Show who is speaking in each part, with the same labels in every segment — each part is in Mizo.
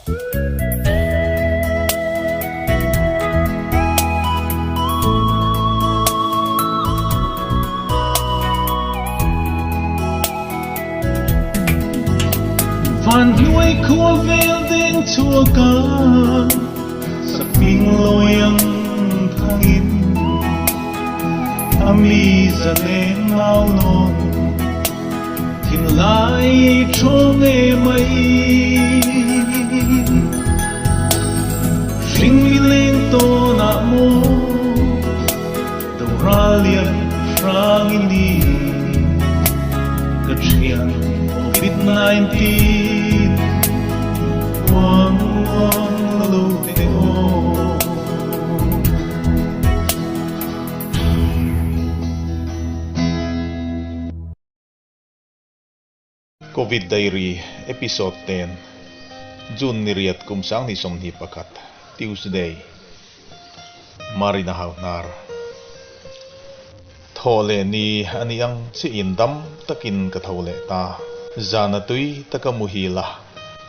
Speaker 1: Van hnuai khua vel deng chhuak a, sakhming lawi ang thangin a mi zaleng nau nawn thinlai thawng e mai. Hring mi leng tawnah maw doral lian hrang i ni ka thian Covid-19 uang uang la lo te aw.
Speaker 2: Covid Diary Episode 10, June ni riat kum 2021, Tuesday. Marina Hauhnar. Thaw leh ni a ni ang chiah in dam takin ka tho leh ta. Zan a tui taka muhil a,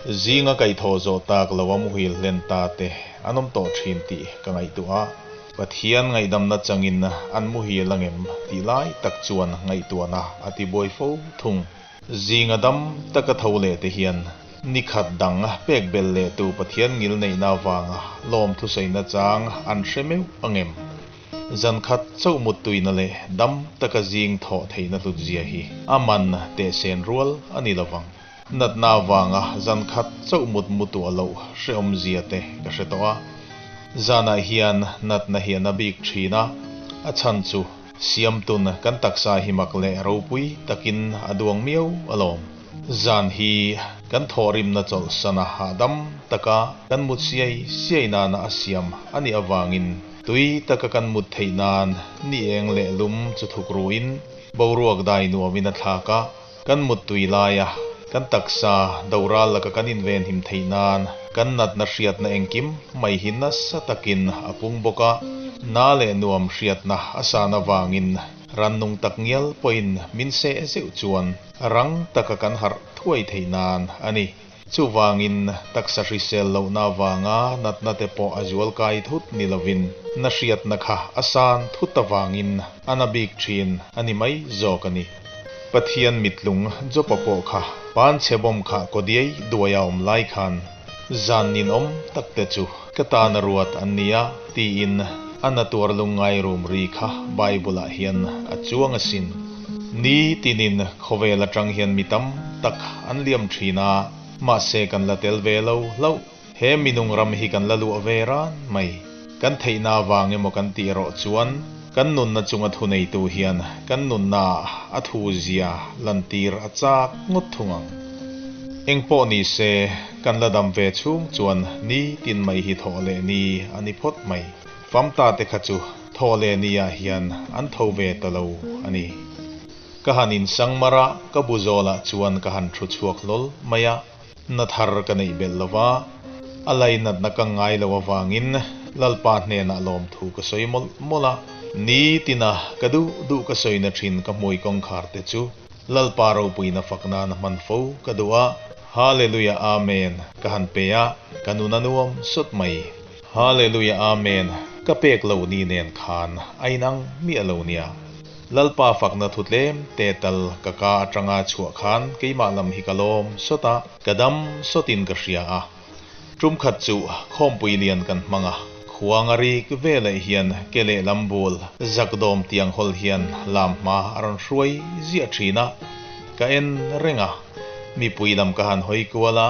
Speaker 2: zinga kaihthawh zawh tak lo a muhil hlen ta te an awm tawh thin tih ka ngaihtuah a. Pathian ngaihdamna changin an muhil angem tih lai tak chuan ngaihtuahna a ti buai fo thung. Zinga dam taka tho leh te hian ni khat dang pek bel leh tu Pathian ngil neihna avanga lawm thusaina chang an hre meuh angem? Zan khat chauh muttuina leh dam taka zing thawh theihna hlutzia hi a man tehsen rual a ni lovang. Natna avanga zan khat chauh mut mu tuah loh hrehawmzia te ka hre tawh a. Zanah hian natna hi a na bik thin a, a chhan chu siamtun kan taksa hi mak leh ropui takin a duang miau alawm. Zan hi kan thawhrimna chawlhsana hahdam taka kan mut siai siai nana a siam a nih avangin tui taka kan mut theih nan ni eng leh lum chu thuk ruin boruak dai nuamin a thlak a. Kan muttui laia kan taksa doral laka kan invenhim theih nan kan natna hriatna engkim mai hi nasa takin a pung bawk a, na leh nuam hriatna a san avangin rannung tak ngial pawhin min seh zeuh chuan rang taka kan harh thuai theih nan a ni. Chuvangin taksa hrisel lohna avanga natna te pawh a zual kai thut ni lovin na hriatna kha a san thut avangin a na bik thin a ni mai zawk a ni. Pathian mitlung Jopa pawh kha pan chhe bawm kha kawdiai duai a awm lai khan zan ninawm tak te chu ka tan a ruat an nia tiin a na tuar lungngai rum ri kha Bible ah hian a chuang asin. Ni tinin khawvel atang hian mi tam tak an liam thin a, mahse kan la tel ve lo hlauh. He minung ram hi kan la luah ve ran mai. Kan theihna avang emaw kan tih erawh chuan kan nunna chunga thuneitu hian kan nunnaah a thu zia lantir a chak ngawt thung ang. Engpawh ni se, kan la dam ve chhung chuan ni tin mai hi thawh leh ni a ni phawt mai. Famta te kha chu thawh leh ni ah hian an tho ve ta lo a ni. Ka han insang mar a, ka bu zawlah chuan ka han thu chhuak hlawl mai a. Na thar ka neih belh lo va, a lainatna ka ngai lo avangin Lalpa hnenah lawmthu ka sawi mawlh mawlh a. Ni tina ka duh duh ka sawina thin ka hmui kawngkhar te chu Lalpa ropuina fak nan a hman fo ka duh a, Hallelujah Amen ka han pe a, ka nun a nuam sawt mai. Hallelujah Amen ka pek lo ni nen khan a inang miah lo nia. Lalpa fakna thu tlem te tal ka ka atanga chhuah khan keimah lam hi ka lawm sawt a, ka dam sawtin ka hria a. Tum khat chu khawmpui lian kan hmang a, khuang a rik veleh hian ke lehlam bul zakdawm tiang hawl hian lam hma a rawn hruai ziah thin a, ka en reng a, mipui lam ka han hawi kual a,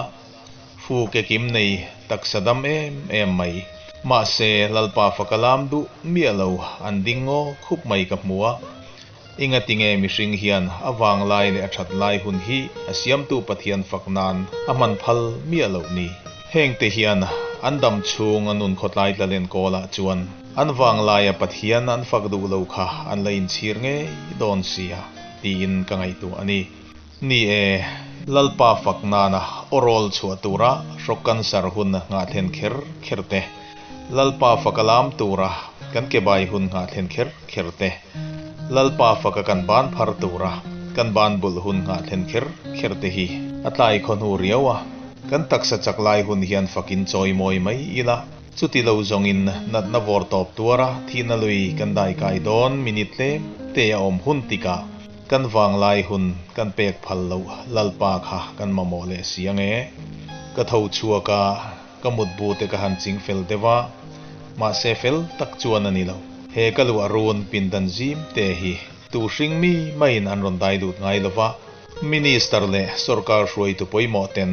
Speaker 2: Fu ke kim nei taksa dam em em mai. Mahse, Lalpa faka lam duh miah lo an ding ngaw khup mai ka hmu a. Enga tinge mihring hian a vang lai leh a that lai hun hi a siamtu Pathian fak nan a hman phal miah loh ni? Heng te hian an dam chhung a nun khawtlai tlalen kawl ah chuan an vang laia Pathian an fak duh lo kha an la inchhir ngei dawn sia tiin ka ngaihtuah a ni. Ni e, Lalpa fak nana aw rawl chhuah tura hrawk cancer hun nghah thlen kher kher te, Lalpa faka lam tura kan ke bai hun nghah thlen kher kher te, Lalpa faka kan ban phar tura kan ban bulh hun nghah thlen kher kher te hi a tlai khaw hnu riau a. Kan taksa chak lai hun hian fakin chawimawi mai ila, chuti lo zawngin natna vawr tawp tuara thihna lui kan daikai dawn minute tlem te a awm hun tikah kan vanglai hun kan pek phal loh Lalpa kha kan mamawh leh si ang e. Ka tho chhuak a, ka mutbu te ka han ching fel deuh a, mahse fel tak chuan a ni lo. He ka luah run pindan zim te hi tu hring mi maiin an rawn dai lut ngai lo va, Minister leh sorkar hruaitu pawimawh ten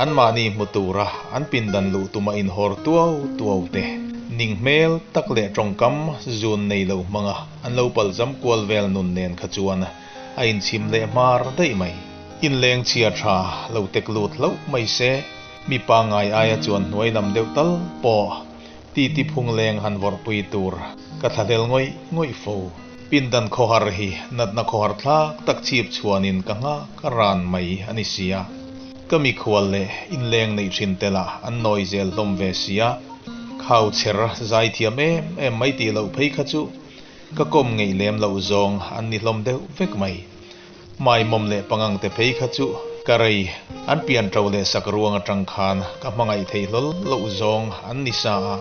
Speaker 2: anmahni hmu tura an pindan luh tuma inhawr tuau tuau te ning hmel tak leh tawngkam zun nei lo hmanga an lo palzam kual vel nun nen kha chuan a inchhim leh hmar daih mai. Inleng chhia tha lo tek lut hlauh mai se, mi pangngai aia chuan hnuai lam deuh tal pawh Titi phungleng han vawrhpui tur ka thlahlel ngawih ngawih fo. Pindan khawhar hi natna khawhar thlak tak chhip chhuanin ka nghak a ran mai a ni sia. Ka mikhual leh inleng neih thin te lah an nawi zel hlawm ve sia. Khau chher zaithiam em em mai tih loh phei kha chu ka kawm ngeih lem loh zawng an ni hlawm deuh vek mai. Maimawm leh pangang te phei kha chu ka rei, an pian ṭo leh sak ruang aṭang khan ka hmangaih thei hlawl loh zawng an ni sa a,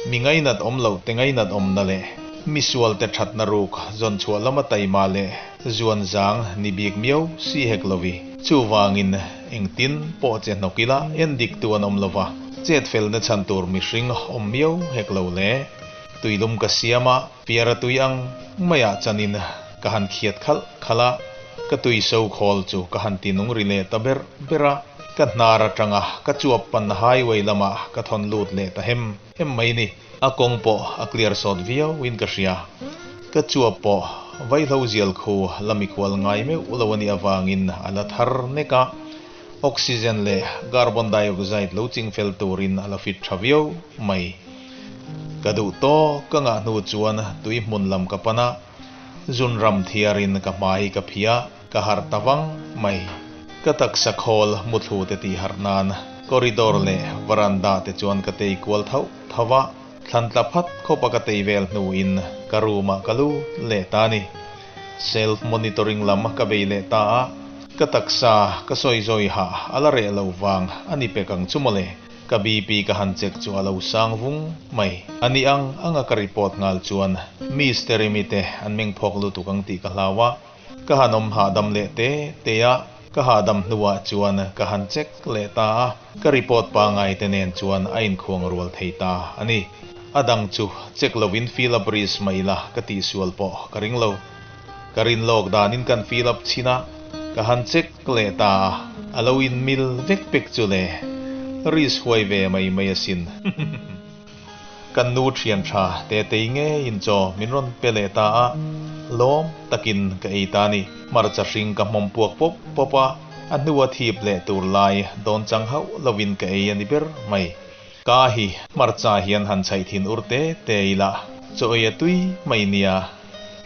Speaker 2: mi ngainat awm loh te ngainat awmna leh mi sual te ṭhatna ruk zawn chhuah lama taima leh zuan zang ni bik miau si hek lovi. Chuvangin engtin pawh che hnawk ila en dik tu an awm lova, chet felna chhan tur mihring awm miau hek lo le. Tuilum ka siam a, piara tui ang maiah chanin Ka han khiat khalh khalh a, ka tui so khawl chu ka han ti nung ri leh ta ber ber a, ka hnar atanga ka chuap panna highway lamah ka thawn lut leh ta hem hem mai ni. A kawng pawh a clear sawt viau in ka hria. Ka chuap pawh vaihlo zial khu la mikhual ngai meuh lo a nih avangin a la thar nek a, oxygen leh carbon dioxide lo ching fel turin a la fit tha viau mai. Ka duh tawk ka ngah hnu chuan tui hmun lam ka pan a, Zunram thiarin ka hmai ka phia, ka harh ta vang mai. Ka taksa khawl muthlu te tih harh nan corridor leh veranda te chuan ka tei kual thauh thauh a, thlan tla phat khawpa ka tei vel hnuin ka room ah ka lut leh ta a ni. Self monitoring lam ka bei leh ta a, ka taksa ka sawi zawi hah a la reh lo vang a ni pek ang chu mawle. Ka BP ka han check chu a lo sang vung mai. A ni ang anga ka report nghal chuan Miss Teremi te an meng phawk lutuk ang tih ka hlau a, ka han awm hahdam leh te te a, ka hahdam hnuah chuan ka han check leh ta a, ka report pangai te nen chuan a inkhuang rual thei ta a ni. A dang chu check lovin fill up risk mai ila ka tihsual pawh ka ring lo. Ka rin lawk danin kan fill up chhin a, ka han check leh ta a, a lo in mil vek pek chu le, risk huai ve mai mai asin. Kan nu thian tha Tetei ngeiin chaw min rawn pe leh ta a, lawm takin ka ei ta ni. Hmarcha hring ka hmawm puak pawp pawp a, a hnua thip leh tur lai dawn chang hauh lovin ka ei a ni ber mai. Ka hi hmarcha hian han chhaih thin ur te te ila, chaw ei a tui mai nia.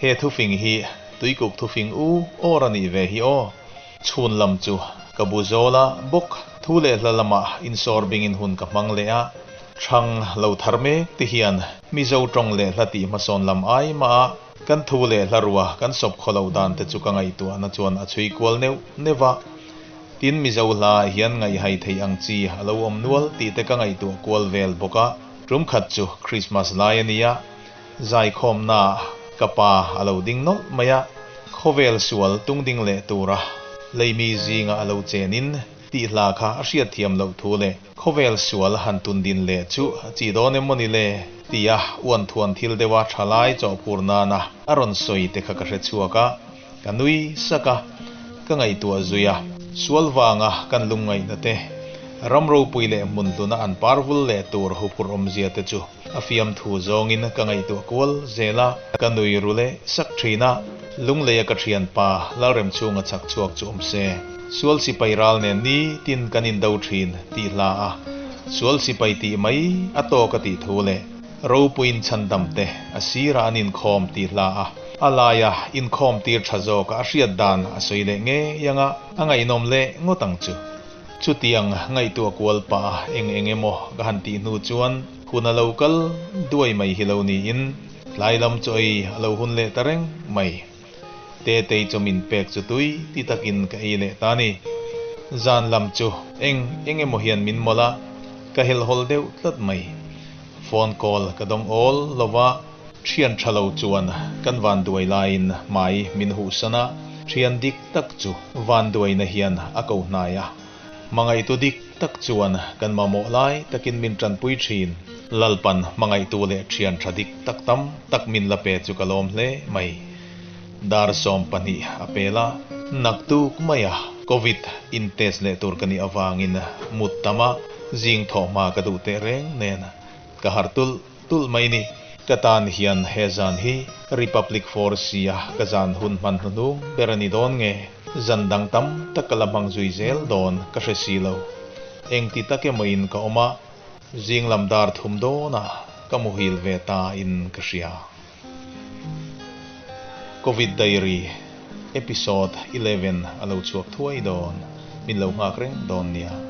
Speaker 2: He thufing hi tuikuk thufing u awr a nih ve hi aw. Chhun lam chu ka bu zawl a, bawk thu leh hla lamah insawr bingin hun ka hmang leh a. Thang lo thar mek te hian Mizo tawng leh hla tih hmasawn lam ai mah a, kan thu leh hla rua kan sawp khaw loh dan te chu ka ngaihtuahna chuan a chhui kual neuh neuh a. Tin Mizo hla ah hian ngaihhai theih ang chi a lo awm nual tih te ka ngaihtuah kual vel bawk a. Tum khat chu Christmas lai a nia, Zaikhawmnaah ka pa a lo ding nawlh mai a, khawvel sual tung ding leh tura leimi zinga a lo chenin tih hla kha a hriatthiam loh thu leh khawvel sual han tun din leh chu a chi dawn em maw ni le tia uanthuan thil deuha thalai chawhphur nana a rawn sawi te kha ka hre chhuak a, ka nui sak a, ka ngaihtuah zui a. Sual vanga kan lungngaihna te, ram ropui leh hmun hluna an parvul leh tur huphurh awmzia te chu A fiamthu zawngin ka ngaihtuah kual zel a, ka nui ru leh sak thin a, Lungleia ka thianpa Lalremchhunga chak chhuak chu awm se, Sual sipai ral nen ni tin kan indo thin tih hla a, Sual sipai tih mai a tawk a tih thu leh Ropuiin chhandam te a sirah an inkhawm tih hla a, a laia inkhawm tir tha zawka a hriat dan a sawi leh ngei anga a ngaihnawm leh ngawt ang chu. Chutiang ngaihtuah kual pah eng eng emaw ka han tih hnu chuan hun a lo kal duai mai hi lo niin tlai lam chu ei a lo hun leh ta reng mai. Tetei chu min pek chu tui ti takin ka ei leh ta ni. Zan lam chu Eng eng emaw hian min mawlh a, ka helhawl deuh tlat mai. Phone call ka dawng awl lo va, thian tha lo chuan kan vanduai laiin hmai min huhsan a, thian dik tak chu vanduaina hian a ko hnai a. Hmangaihtu dik tak chuan kan mamawh lai takin min tanpui thin. Lalpan hmangaihtu leh thian tha dik tak tam tak min la pe chu ka lawm hle mai. Dar 12 a pel a, naktuk maia Covid in test leh tur ka nih avangin mut tam a, zing thawh hma ka duh teh reng nen ka harh tulh tulh mai ni. Ka tan hian he zan hi Republic Force a ka zan hun hman hnuhnung ber a ni dawn nge? Zan dang tam tak ka la hmang zui zel dawn ka hre si lo. Engti tak emaw in ka awm a, zing lam dar thum dawnah ka muhil ve ta in ka hria. Covid Diary Episode 11 a lo chhuak thuai dawn, min lo nghak reng dawn nia.